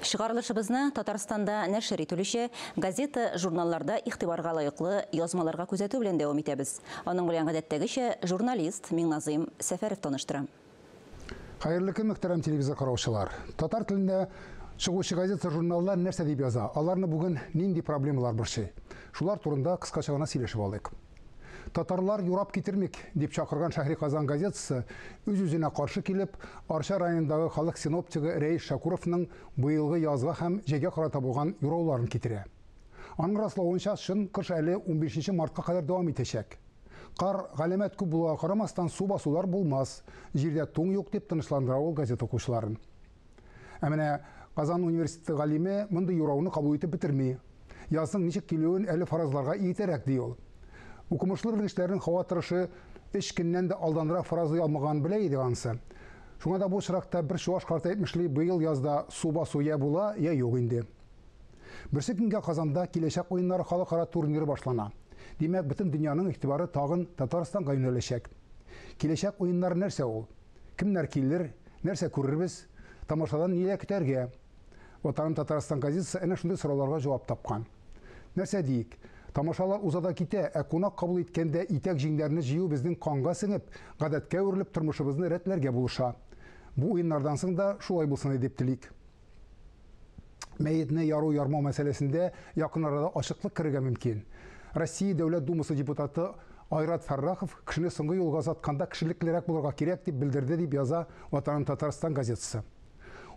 Чыгарылышыбызны Татарстанда нәшер ителүче газета, журналларда игътибарга лаеклы язмаларга күзәтү белән дәвам итәбез. Аның белән гадәттәгечә журналист Миңназыйм Сәфәров таныштыра. Хәерле көн, мөхтәрәм телевизор караучылар. Татар телендә чыгучы газета, журналлар нәрсә дип яза? Аларны бүген нинди проблемалар борчый? Шулар турында кыскача гына сөйләшеп алыйк. Татарлар юрап китермик, дип чакырган Шәһри Казан газетасы үз-үзенә каршы килеп, Арча районындагы халык синоптигы Рәис Шакуровның быелгы язга һәм җәйгә карата булган юрауларын китерә. Аның раславынча, чын кыш әле 15 мартка кадәр дәвам итәчәк. Кар галәмәт күп булуга карамастан, су басулар булмас, җирдә туң юк, дип тынычландыра ул газета укучыларын. Ә менә Казан университеты галиме мондый юрауны кабул итеп бетерми. Язның ничек килүен әле фаразларга иртәрәк, ди ул. Укымышлы белгечләрнең һава торышы өч көннән дә алданрак фаразлый алмаганын белә иде анысы. Шуңа да бу очракта бер чуаш карты әйтмешли, быел язда су басу я була, я юк инде. Берсе көнгә Казанда Киләчәк уеннары халыкара турниры башлана. Димәк, бөтен дөньяның игътибары тагын Татарстанга юнәләчәк. Киләчәк уеннары нәрсә ул? Кемнәр килер, нәрсә күрербез, тамашадан ниләр көтәргә? Ватаным Татарстан газетасы әнә шундый сорауларга җавап тапкан. Нәрсә диик? Тамашалар уза да китә, ә кунак кабул иткәндә итәк-җиңнәрне җыю безнең канга сеңеп, гадәткә әверелеп тормышыбызны рәтләргә булыша. Бу уеннардан соң да шулай булсын иде дип телик. Мәетне яру-ярмау мәсьәләсендә якын арада ачыклык керергә мөмкин. Россия Дәүләт Думасы депутаты Айрат Фәррахов кешене соңгы юлга озатканда кешелеклерәк булырга кирәк дип белдерде, дип яза Ватаным Татарстан газетасы.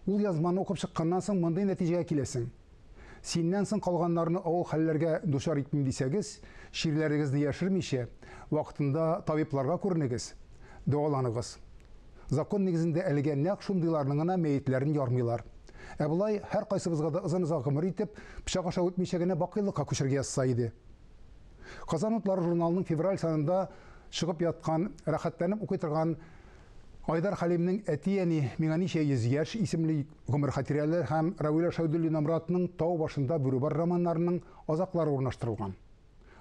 Ул язманы укып чыкканнан соң мондый нәтиҗәгә киләсең. Синнән соң калганнарны авыл хәлләргә дучар итмим дисәгез, чирләрегезне яшермичә, вакытында табибларга күренегез, дәваланыгыз. Закон нигезендә әлегә нәкъ шундыйларның гына мәетләрен ярмыйлар. Ә болай, һәркайсыбызга да озын-озак гомер итеп, пычак аша үтмичә генә бакыйлыкка күчәргә язса иде. Казан утлары журналының февраль санында чыгып яткан, рәхәтләнеп укый торган Айдар Хәлимнең Әти-әни, миңа ничә йөз яшь исемле гомер хатирәләре һәм Равилә Шәйдуллина-Моратның Тау башында бүре бар романнарының азаклары урнаштырылган.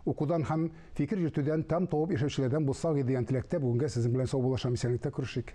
Укудан һәм фикер йөртүдән тәм табып яшәүчеләрдән булсак иде дигән теләктә бүгенгә сезнең белән саубуллашам, исәнлектә күрешик.